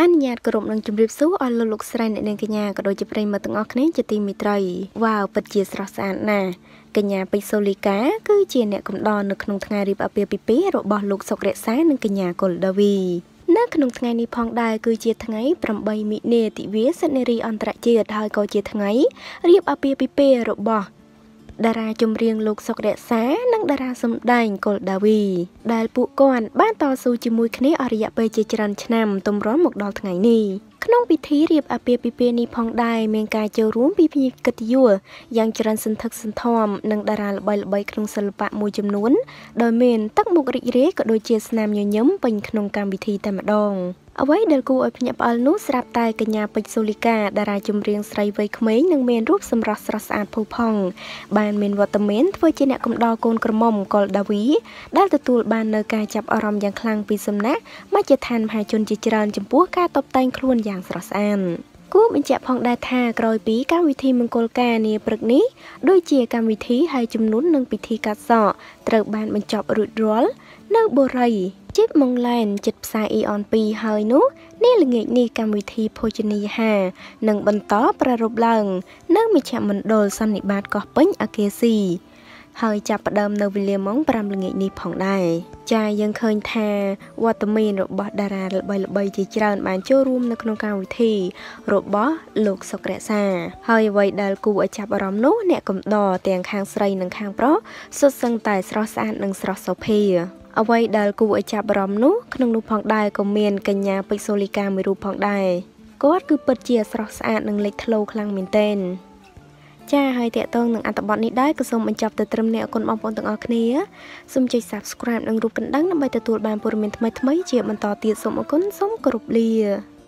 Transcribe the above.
អនុញ្ញាតគោរពនឹងជម្រាបសួរអស់លោកលោកស្រីអ្នកនាងកញ្ញាក៏ដូចជាប្រិយមិត្តទាំងអស់គ្នាជាទីមេត្រីវ៉ាវពិតជាស្រស់ស្អាតណាស់កញ្ញាពេជ្រសូលីកាគឺជាអ្នកកំដរនៅក្នុងថ្ងៃរៀបអាពាហ៍ពិពាហ៍របស់លោកសុករក្សានិងកញ្ញាកុលដាវីនៅក្នុងថ្ងៃនេះផងដែរគឺជាថ្ងៃ8មិនិនាទិវាសិទ្ធិនារីអន្តរជាតិហើយក៏ជាថ្ងៃរៀបអាពាហ៍ពិពាហ៍របស់តារាចម្រៀងលោកសុករក្សានិងតារាសម្ដែងកុលដាវីដែលពួកគាត់បានតស៊ូជាមួយគ្នាអស់រយៈពេលជាច្រើនឆ្នាំទម្រាំមកដល់ថ្ងៃនេះក្នុងពិធីរៀបអាពាហ៍ពិពាហ៍នេះផងដែរមានការចូលរួមពីភ្ញៀវកិត្តិយសយ៉ាងច្រើនសន្ធឹកសន្ធាប់និងតារាល្បីៗក្នុងសិល្បៈមួយចំនួនដោយមានទឹកមុខរីករាយក៏ដូចជាស្នាមញញឹមពេញក្នុងកម្មវិធីតែម្ដងអ្វីដែលគួរឲ្យភ្ញាក់ផ្អើលនោះស្រាប់តែកញ្ញាពេជ្រសូលីកាតារាចម្រៀងស្រីវ័យក្មេងនិងមានរូបសម្រស់ស្រស់ស្អាតផូរផង់បានមានវត្តមានធ្វើជាអ្នកកំដរកូនក្រមុំកុលដាវីដែលទទួលបាននៅការចាប់អារម្មណ៍យ៉ាងខ្លាំងពីសំណាក់មជ្ឈដ្ឋានមហាជនជាច្រើនចំពោះការតុបតែងខ្លួនយ៉ាងស្រស់ស្អាតគួរបញ្ជាក់ផងដែរថាក្រោយពីកម្មវិធីមង្គលការនាព្រឹកនេះដូចជាកម្មវិធីហើយជំនុំនិងពិធីកាត់សក់ត្រូវបានបញ្ចប់រួចរាល់នៅបុរីជីបម៉ុងឡែនចិត្តផ្សារអ៊ីអន2ហើយនោះនាល្ងាចនេះកម្មវិធីភោជនីយហានឹងបន្តប្រារព្ធឡើងនៅមជ្ឈមណ្ឌលសន្និបាតកោះពេញអគារស៊ីហើយចាប់ផ្ដើមនៅវេលាម៉ោង5ល្ងាចនេះផងដែរចាយើងឃើញថាវត្តមានរបស់តារាល្បីៗជាច្រើនបានចូលរួមនៅក្នុងកម្មវិធីរបស់លោកសុករក្សាហើយអ្វីដែលគួរឲ្យចាប់អារម្មណ៍នោះអ្នកកំដរទាំងខាងស្រីនិងខាងប្រុសសុទ្ធសឹងតែស្រស់ស្អាតនិងស្រស់សោភាអ្វីដែលគួរឲ្យចាប់អារម្មណ៍នោះក្នុងនោះផងដែរក៏មានកញ្ញាពេជ្រសូលីកាមួយរូបផងដែរគាត់គឺពិតជាស្រស់ស្អាតនិងលេចធ្លោខ្លាំងមែនទែនចាហើយតេតងនឹងអត្ថបទនេះដែរក៏សូមបញ្ចប់ទៅត្រឹមនេះអរគុណបងប្អូនទាំងអស់គ្នាសូមចុច Subscribe និងរូបកណ្ដឹងដើម្បីទទួលបានព័ត៌មានថ្មីៗជាបន្តទៀតសូមអរគុណសូមគោរពលា។